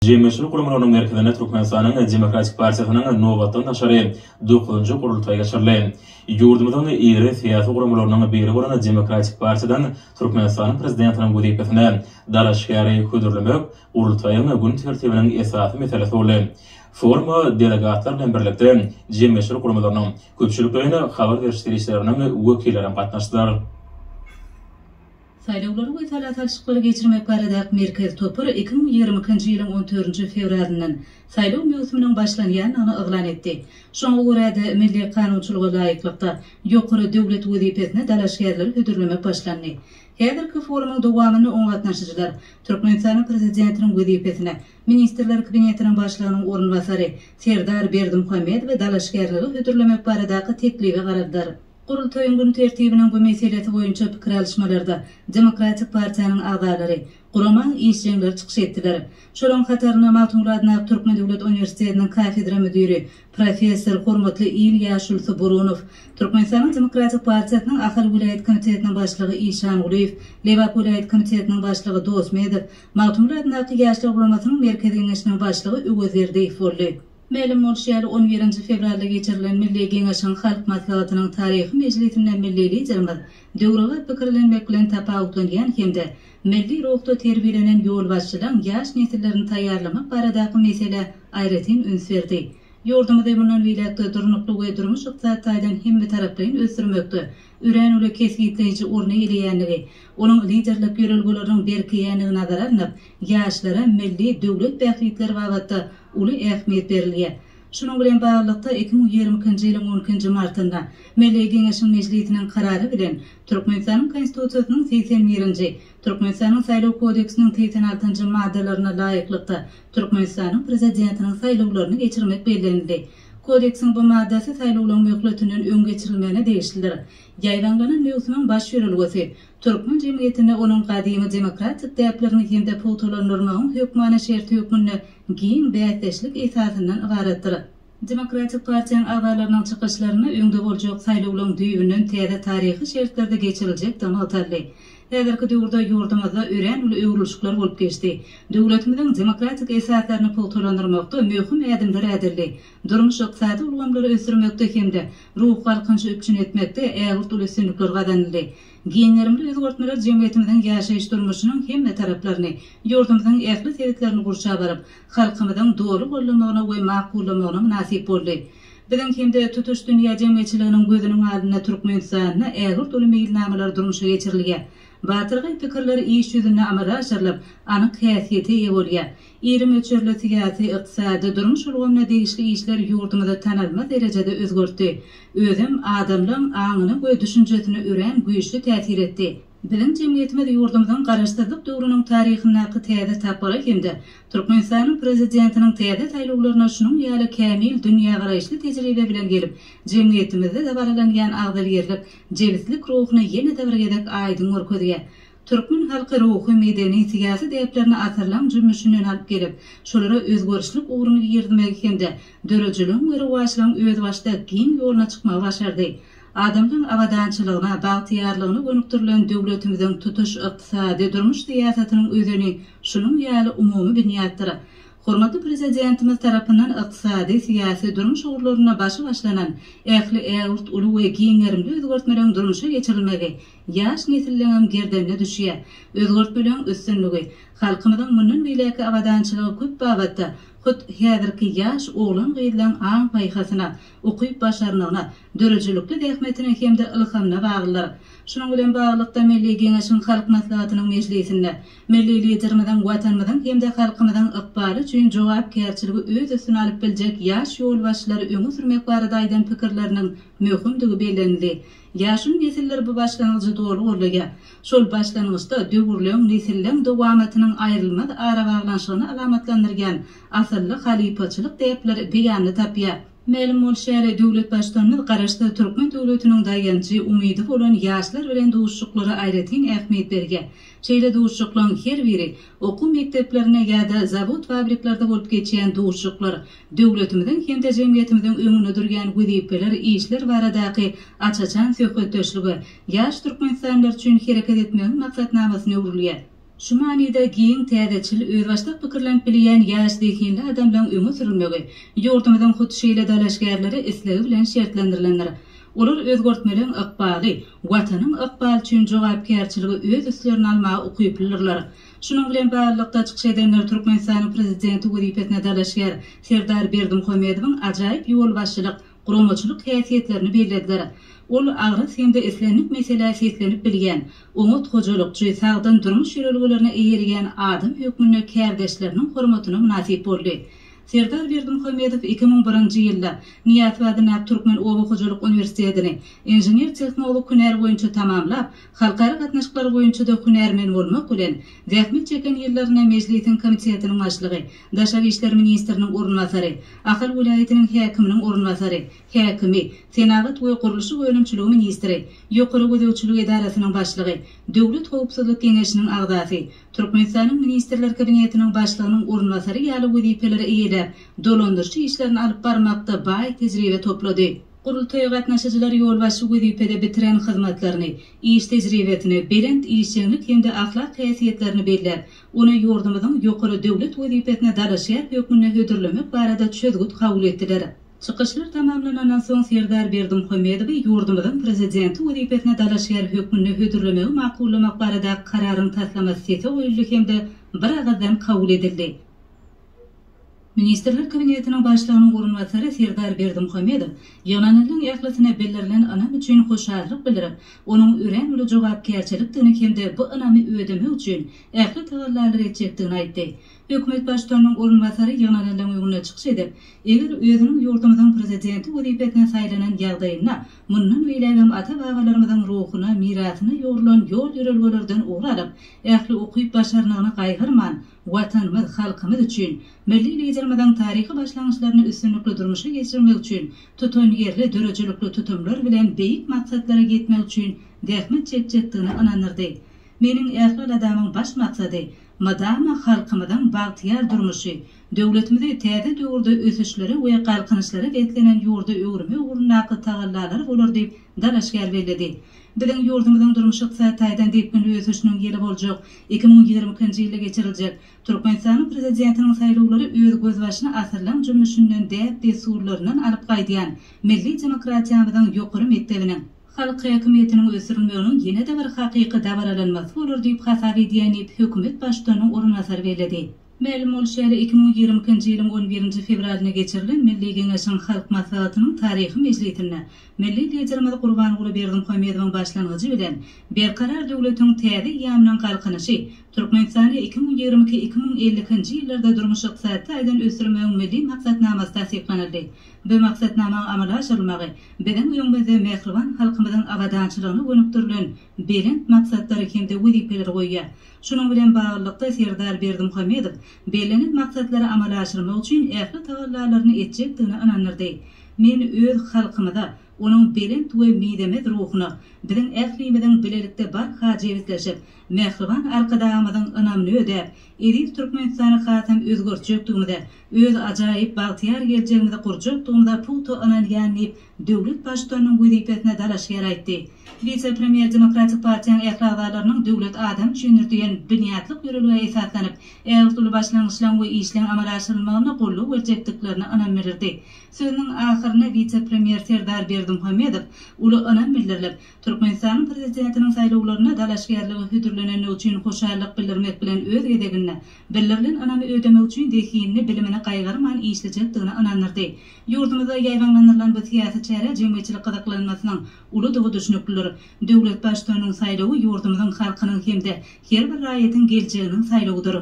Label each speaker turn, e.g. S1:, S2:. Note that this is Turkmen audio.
S1: Jemgyýetçilik guramalarynyň merkezinde Türkmenistanyň Demokratik partiýasynyň nobatdan daşary dokuzynjy gurultaýy geçirildi. Ýurdumyzyň iri syýasy guramalarynyň biri bolan Demokratik partiýadan Türkmenistanyň Prezidentiniň wezipesine dalaşgäri hödürlemek gurultaýyň gün tertibiniň esasy meselesi boldy. Foruma delegatlar bilen birlikde jemgyýetçilik guramalarynyň, köpçülikleýin habar beriş serişdeleriniň wekilleri hem gatnaşdylar.
S2: Saýlawlary we sala salşyklary geçirmek baradaky Merkezi topar 2022-nji ýylyň on dördünji fewralyndan saýlaw möwsüminiň başlanýandygyny yglan etdi. Şoňa görä-de, milli kanunçylyga laýyklykda, ýokary döwlet wezipesine dalaşgärleri hödürlemek başlandy. Häzirki forumyň dowamynda oňa gatnaşyjylar Türkmenistanyň Prezidentiniň wezipesine Ministrler Kabinetiniň Başlygynyň orunbasary Serdar Berdimuhamedowy dalaşgärlige hödürlemek baradaky teklibe garadylar. Gurultaýyň gün tertibiniň bu meselesi boýunça pikir alyşmalarda Demokratik partiýanyň agzalary, guramaň işjeňleri çykyş etdiler. Şolaryň hatarynda Magtymguly adyndaky Türkmen döwlet uniwersitetiniň kafedra müdiri, professor, hormatly il ýaşulusy Burunow, Türkmenistanyň Demokratik partiýasynyň Ahal welaýat komitetiniň başlygy Işangulyýew, Lebap welaýat komitetiniň başlygy Dosmedow, Magtymguly adyndaky Ýaşlar guramasynyň Merkezi Geňeşiniň başlygy Öwezberdiýew boldy. Mälim bolşy ýaly, on birinji fewralda geçirilen Milli Geňeşiň Halk Maslahatynyň taryhy mejlisinde milli Liderimiz döwrebap pikirlenmek bilen tapawutlanýan hem-de milli ruhda terbiýelenen ýolbaşçylaryň ýaş nesillerini taýýarlamak baradaky meselä aýratyn üns berdi. Ýurdumyzy mundan beýläk-de durnukly we durmuş-ykdysady taýdan hemmetaraplaýyn ösdürmekde örän uly kesgitleýji orny eýeleýändigi, onuň liderlik ýörelgeleriniň berkeýändigi nazara alnyp, ýaşlara milli, döwlet bähbitleri babatda uly ähmiýet berilýär. Şunuň bilen baglylykda, 2022-nji ýylyň on ikinji martynda Milli Geňeşiň Mejlisiniň Karary bilen Türkmenistanyň Konstitusiýasynyň segsen birinji, Türkmenistanyň Saýlaw kodeksiniň segsen altynjy maddalaryna laýyklykda Türkmenistanyň Prezidentiniň saýlawlaryny geçirmek bellenildi. Kodeksiň bu maddasy saýlawlaryň möhletinden öň geçirilmegine degişlidir. Ýaýbaňlanan möwsümiň baş ýörelgesi, türkmen jemgyýetinde onuň gadymy demokratik däplerini hem-de pugtalandyrmagyň hökmany şerti hökmünde giň bäsdeşlik esasyndan ybaratdyr. Demokratik partiýanyň agzalarynyň çykyşlarynda öňde boljak saýlawlaryň düýbünden täze taryhy şertlerde geçiriljekdigi nygtaldy. Häzirki döwürde ýurdumyzda örän uly öwrülişikler bolup geçdi. Döwletimiziň demokratik esaslaryny pugtalandyrmakda möhüm ädimler ädildi. Durmuş-ykdysady ulgamlary ösdürmekde hem-de ruhy galkynyşy üpjün etmekde ägirt uly üstünlikler gazanyldy. Giň gerimli özgertmeler jemgyýetimiziň ýaşaýyş-durmuşynyň hemme taraplaryny, ýurdumyzyň ähli sebitlerini gurşap alyp, halkymyzyň doly goldamagyna we makullamagyna mynasyp boldy. Biziň hem-de tutuş dünýä jemgyýetçiliginiň gözüniň alnynda Türkmenistanda ägirt uly meýilnamalar durmuşa geçirilýär. Batyrgaý pikirler iş ýüzünde amala aşyrylyp, anyk häsiýete eýe bolýar. Iri möçberli syýasy, ykdysady, durmuş ulgamyna degişli işler ýurdumyzy tanalmaz derejede özgertdi. Özem adamlaň aňyna we düşünjesine örän güýçli täsir etdi. Biziň jemgyýetimiz ýurdumyzyň Garaşsyzlyk döwrüniň taryhyndaky täze tapgyra hem-de Türkmenistanyň Prezidentiniň täze saýlawlaryna şunuň ýaly kämil dünýägaraýyşly tejribe bilen gelip, jemgyýetimizde dabaralanýan agzybirlik, jebislik ruhuny ýene-de bir gezek aýdyň görkezýär. Türkmen halky ruhy, medeni, syýasy däplerini asyrlaň jümmüşinden alyp gelip, şolara özgerişlik ugruny girizmegi hem-de döredijiligiň we rowaçlygyň özbaşdak giň ýoluna çykmagy başardy. Adamlaryň abadançylygyna, bagtyýarlygyna gönükdirilen döwletimiziň tutuş ykdysady, durmuş syýasatynyň özeni şunuň ýaly umumy binýatdyr. Hormatly Prezidentimiz tarapyndan ykdysady, syýasy, durmuş ugurlarynda başy başlanan ähli ägirt uly we giň gerimli özgertmeleriň durmuşa geçirilmegi ýaş nesilleňem gerdenine düşýär. Özgertmeleň üstünligi, halkymyzyň mundan beýläkki abadançylygy köp babatda hut häzirki ýaş oglan-gyzlaň aň-paýhasyna, ukyp-başarnygyna, döredijilikli zähmetine hem-de ylhamyna baglydyr. Şunuň bilen baglylykda, Milli Geňeşiň Halk Maslahatynyň mejlisinde Milli Liderimiziň Watanymyzyň hem-de halkymyzyň ykbaly üçin jogapkärçiligi öz üstüne alyp biljek ýaş ýolbaşçylary öňe sürmek barada aýdan pikirleriniň möhümdigi bellenildi. Ýaşuly nesiller bu başlangyjy doly goldaýar. Şol başlangyçda döwürleň, nesilleň dowamatynyň aýrylmaz arabaglanyşygyny alamatlandyrýan asylly halypaçylyk däpleri beýanyny tapýar. Mälim bolşy ýaly, döwlet Baştutanymyz Garaşsyz türkmen döwletiniň daýanjy, umydy bolan ýaşlar bilen duşuşyklara aýratyn ähmiýet berýär. Şeýle duşuşyklaryň her biri okuw mekdeplerinde ýa-da zawod-fabriklerde bolup geçýän duşuşyklar döwletimiziň hem-de jemgyýetimiziň öňünde durýan wezipeler, işler baradaky aç-açan söhbetdeşlige, ýaş türkmenistanlylar üçin hereket etmegiň maksatnamasyna öwrülýär. Şu manyda giň, täzeçil, özbaşdak pikirlenip bilýän ýaş zehinli adamlaň öňe sürülmegi ýurdumyzyň hut şeýle dalaşgärlere islegi bilen şertlendirilendir. Olar özgertmeleň ykbaly, Watanyň ykbaly üçin jogapkärçiligi öz üstlerine almaga ukyplydyrlar. Şunuň bilen baglylykda çykyş edenler Türkmenistanyň Prezidenti wezipesine dalaşgär Serdar Berdimuhamedowyň ajaýyp ýolbaşçylyk, guramaçylyk häsiýetlerini bellediler. Ol agras hem-de islendik meselä seslenip bilýän, oňat hojalykçy, sagdyn durmuş ýörelgelerine eýerýän adam hökmünde kärdeşleriniň hormatyna mynasyp boldy. Serdar Berdimuhamedow 2001-nji ýylda Nyýazow adyndaky Türkmen oba hojalyk uniwersitetini inžener-tehnolog hünäri boýunça tamamlap, halkara gatnaşyklary boýunça-da hünärmen bolmak bilen, zähmet çeken ýyllarynda Mejlisiň komitetiniň başlygy, daşary işler ministriniň orunbasary, Ahal welaýatynyň häkiminiň orunbasary, häkimi, senagat we gurluşyk önümçiligi ministri, Ýokary gözegçilik edarasynyň başlygy, Döwlet howpsuzlyk geňeşiniň agzasy, Türkmenistanyň Ministrler Kabinetiniň Başlygynyň orunbasary ýaly wezipeleri eýeläp, dolandyryş işlerini alyp barmakda baý tejribe toplady. Gurultaýa gatnaşyjylar ýolbaşçy wezipede bitiren hyzmatlaryny, iş tejribesini, belent işjeňlik hem-de ahlak häsiýetlerini belläp, ony ýurdumyzyň ýokary döwlet wezipesine dalaşgär hökmünde hödürlemek barada çözgüt kabul etdiler. Çykyşlar tamamlanandan soň Serdar Berdimuhamedowy ýurdumyzyň Prezidenti wezipesine dalaşgär hökmünde hödürlemegi makullamak baradaky kararyň taslamasy sese goýuldy hem-de biragyzdan kabul edildi. Ministrler Kabinetiniň Başlygynyň orunbasary Serdar Berdimuhamedow ýygnananlaryň ählisine bildirilen ynam üçin hoşallyk bildirip, onuň örän uly jogapkärçilikdigini hem-de bu ynamy ödemek üçin ähli tagallalary etjekdigini aýtdy. Hökümet Baştutanynyň orunbasary ýygnananlaryň öňünde çykyş edip, eger özüniň ýurdumyzyň Prezidenti wezipesine saýlanan ýagdaýynda mundan beýlägem ata-babalarymyzyň ruhuna, mirasyna ýugrulan ýol-ýörelgelerden ugur alyp, ähli ukyp-başarnygyny gaýgyrman, Watanymyz, halkymyz üçin, Milli Liderimiziň taryhy başlangyçlaryny üstünlikli durmuşa geçirmek üçin tutanýerli, döredijilikli tutumlar bilen beýik maksatlara ýetmek üçin zähmet çekjekdigine ynandyrdy. Meniň ähli aladamyň baş maksady mydama halkymyzyň bagtyýar durmuşy, döwletimizi täze döwürde ösüşlere we galkynyşlara beslenen ýurda öwürmek ugrundaky tagallalar bolar diýip, dalaşgär belledi. Biziň ýurdumyzyň durmuş-ykdysady taýdan depginli ösüşiniň ýyly boljak 2022-nji ýylda geçiriljek Türkmenistanyň Prezidentiniň saýlawlary öz gözbaşyny asyrlaň jümmüşinden däp-dessurlaryndan alyp gaýdýan milli demokratiýamyzyň ýokary mekdebiniň, halk häkimiýetiniň ösdürilmeginiň ýene-de bir hakyky dabaralanmasy bolar diýip hasap edýän diýip, hökümet Baştutanynyň orunbasary belledi. Mälim bolşy ýaly, 2022-nji ýylyň on birinji fewralynda geçirilen Milli Geňeşiň Halk Maslahatynyň taryhy mejlisinde milli Liderimiz Gurbanguly Berdimuhamedowyň başlangyjy bilen Berkarar döwletiň täze eýýamynyň Galkynyşy, Türkmenistany 2022, 2052-nji ýyllarda durmuş-ykdysady taýdan ösdürmegiň Milli maksatnamasy tassyklanyldy. Bu maksatnamaň amala aşyrylmagy biziň öňümizde mähriban halkymyzyň abadançylygyna gönükdirilen belent maksatlary hem-de wezipeleri goýýar. Şunuň bilen baglylykda, Serdar Berdimuhamedow bellenen maksatlary amala aşyrmak üçin ähli tagallalaryny etjekdigine ynandyrdy. Men öz halkymyza, onuň belent we mizemez ruhuna, biziň ählimiziň bilelikde barha jebisleşip, mähriban Arkadagymyzyň ynamyny ödäp, eziz Türkmenistany hasam özgertjekdigimize, öz ajaýyp bagtyýar geljegimizi gurjakdygymyza pugta ynanýan diýip, döwlet Baştutanynyň wezipesine dalaşgär aýtdy. Wise-premýer Demokratik partiýanyň ähli agzalarynyň Döwlet adam üçindir diýen binýatlyk ýörelgä esaslanyp, ägirt uly başlangyçlaryň we işleň amala aşyrylmagyna goldaw berjekdiklerine ynam bildirdi. Sözüniň ahyrynda wise-premýer Serdar Berdimuhamedow uly ynam bildirilip, Türkmenistanyň Prezidentiniň saýlawlarynda dalaşgärlige hödürlenendigi üçin hoşallyk bildirmek bilen öz gezeginde, bildirilen ynamy ödemek üçin zehinini, bilimini gaýgyrman işlejekdigine ynandyrdy. Ýurdumyzda ýaýbaňlandyrylan bu syýasy çärä jemgyýetçilik gyzyklanmasynyň uludygy düşnüklidir. Döwlet Baştutanynyň saýlawy ýurdumyzyň halkynyň hem-de her bir raýatyň geljeginiň saýlawydyr.